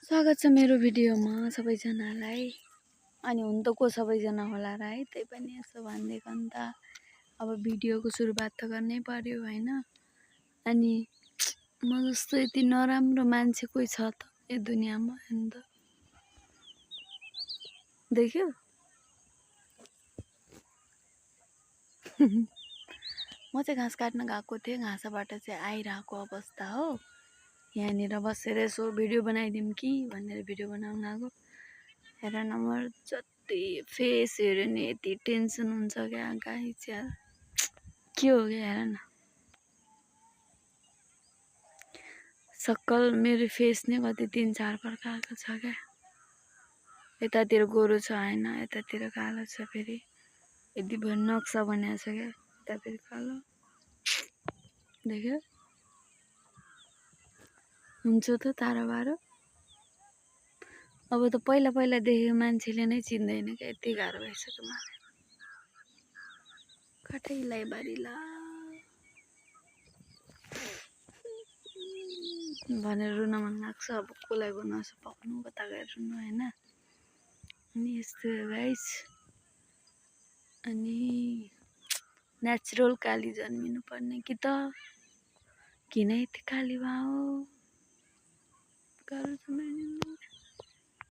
स्वागत छ मेरो भिडियोमा सबैजनालाई। अनि हुन त को सबैजना होला र है, त्यही पनि यसो भनिदिएको नि त। अब भिडियोको सुरुवात त गर्नै पर्यो हैन। अनि म जस्तो यति नराम्रो मान्छे कोही छ त यो दुनियाँमा हैन त। देख्यो म चाहिँ घाँस काट्न गएको थिएँ, घाँसबाट चाहिँ आइरहेको अवस्था हो। यहाँनिर बसेर यसो भिडियो बनाइदिउँ कि भनेर भिडियो बनाउन आएको। हेर न म जति फेस हेऱ्यो नि यति टेन्सन हुन्छ क्या गाइस यार। के हो क्या हेर न, सक्कल मेरो फेस नै कति 3-4 प्रकारको छ क्या। यतातिर गोरो छ हैन, यतातिर कालो छ, फेरि यति भयो नक्सा बनाएको छ क्या, यता फेरि कालो। देख्यो हुन्छ त ताराबारो। अब त पहिला पहिला देखेको मान्छेले नै चिन्दैन क्या, यति गाह्रो भइसक्यो मलाई। कठैलाई बारीला भनेर रुन मन लाग्छ। अब कसलाई गुनासो पक्नु, कता गएर रुनु हैन। अनि यस्तो गाइस, अनि नेचुरल काली जन्मिनु पर्ने कि त किन यति काली भयो। गाह्रो छ मेरो।